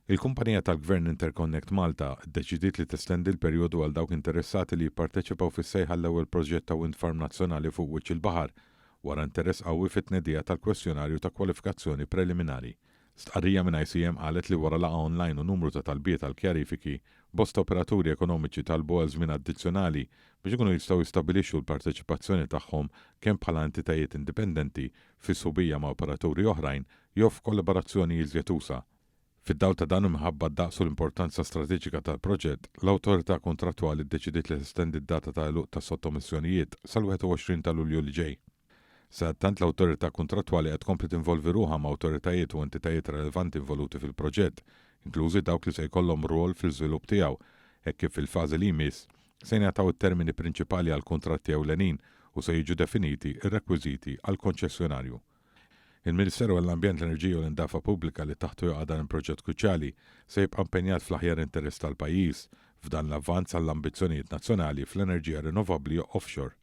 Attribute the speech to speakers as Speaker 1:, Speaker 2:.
Speaker 1: Il-kumpanija tal-Gvern Interconnect Malta ddeċidiet li testendi l-perjodu għal dawk interessati li jipparteċipaw fis-sejħa għall-ewwel proġett ta' wind farm nazzjonali fuq wiċċ il-baħar, wara interess qawwi fit-tnedija tal-kwestjonarju ta' kwalifikazzjoni preliminari. Stqarrija minn ICM qalet li wara laqgħa online u numru ta' talbiet għal kjarifiki, bosta operaturi ekonomiċi talbu għal żmien addizzjonali biex ikunu jistgħu jistabbilixxu l-parteċipazzjoni tagħhom kemm bħala entitajiet indipendenti fi sħubija ma' operaturi oħrajn jew f'kollaborazzjoni iżjed usa'. Fid-dawl ta' dan u minħabba d-daqs u l-importanza strateġika tal-proġett, l-awtorità kuntrattwali ddeċidiet li testendi d-data ta' għeluq tas-sottomissjonijiet sal-21 ta' Lulju li ġej. Sadattant l-awtorità kuntrattwali qed tkompli tinvolvi ruħha ma' awtoritajiet u entitajiet relevanti involuti fil-proġett, inklużi dawk li se jkollhom rwol fl-iżvilupp tiegħu, hekk kif fil-fażi li jmiss se jingħataw it-termini prinċipali għall-kuntratti ewlenin u se jiġu definiti r-rekwiżiti għall-konċessjonarju. Il-Ministeru għall-Ambjent, l-Enerġija u l-Indafa Pubblika li taħtu jaqa' dan il-proġett kruċjali se jibqa' impenjat fl-aħjar interess tal-pajjiż f'dan l-avvanz għall-ambizzjonijiet nazzjonali fl-enerġija rinnovabbli offshore.